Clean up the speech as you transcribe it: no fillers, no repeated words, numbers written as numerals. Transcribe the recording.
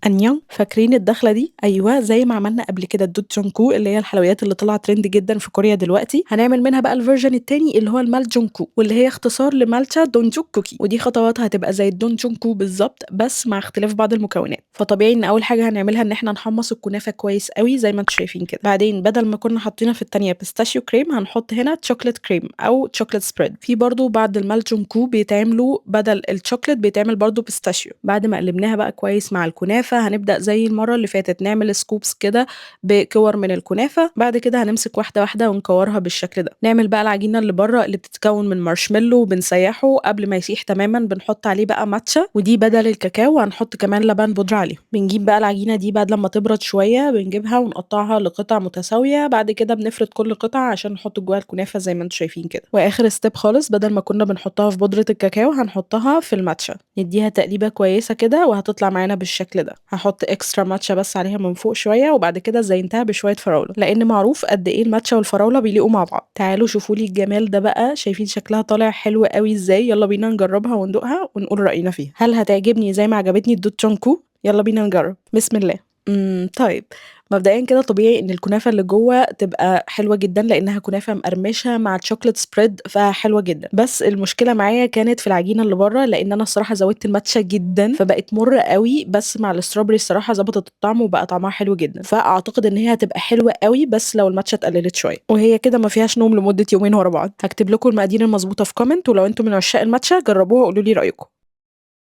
안녕. فاكرين الدخلة دي؟ ايوه، زي ما عملنا قبل كده الدوتشونكو اللي هي الحلويات اللي طلعت ترند جدا في كوريا دلوقتي، هنعمل منها بقى ال version التاني اللي هو المالجونكو، واللي هي اختصار لمالتشا دونجوك كوكي، ودي خطواتها هتبقى زي الدونجونكو بالظبط بس مع اختلاف بعض المكونات. فطبيعي ان اول حاجة هنعملها ان احنا نحمص الكنافه كويس قوي زي ما انتم شايفين كده. بعدين بدل ما كنا حاطينها في التانية pistachio cream هنحط هنا chocolate cream او chocolate spread. في برضو بعد المالجونكو بيتعملوا بدل الشوكليت بيتعمل برضو pistachio. بعد ما قلبناها بقى كويس مع الكنافه هنبدا زي المرة اللي فاتت نعمل scoops كده بكور من الكنافه. بعد كده هنمسك واحدة واحدة ونكورها بالشكل ده. نعمل بقى العجينة اللي بره اللي بتتكون من مارشميلو بنسيحه قبل ما يسيح تماما، بنحط عليه بقى ماتشا ودي بدل الكاكاو، وهنحط كمان لبن بودره عليه. بنجيب بقى العجينة دي بعد لما تبرد شوية بنجيبها ونقطعها لقطع متساوية. بعد كده بنفرد كل قطعه عشان نحط جواها الكنافه زي ما انتم شايفين كده. واخر step خالص بدل ما كنا بنحطها في بودره الكاكاو هنحطها في الماتشا، نديها تقليبه كويسة كده وهتطلع معانا بالشكل ده. هحط extra ماتشا بس عليها من فوق شوية، وبعد كده زينتها بشوية فراوله لان معروف قد ايه الماتشا والفراوله بيليقوا مع بعض. تعالوا شوفوا لي الجمال ده بقى، شايفين شكلها طالع حلو قوي ازاي؟ يلا بينا نجربها وندوقها ونقول راينا فيها. هل هتعجبني زي ما عجبتني الدوتشونكو؟ يلا بينا نجرب، بسم الله. طيب مبدئيا كده طبيعي ان الكنافه اللي جوه تبقى حلوة جدا لانها كنافه مقرمشه مع chocolate spread فحلوه جدا، بس المشكلة معايا كانت في العجينة اللي بره لان انا الصراحة زودت الماتشا جدا فبقت مرة قوي، بس مع ال strawberry الصراحة ظبطت الطعم وبقى طعمها حلو جدا، فاعتقد ان هي هتبقى حلوة قوي بس لو الماتشا اتقللت شوية. وهي كده ما فيهاش نوم لمدة يومين ورا بعض. هكتب لكم المقادير المظبوطه في comment، ولو انتم من عشاق الماتشا جربوها وقولوا لي رايكم.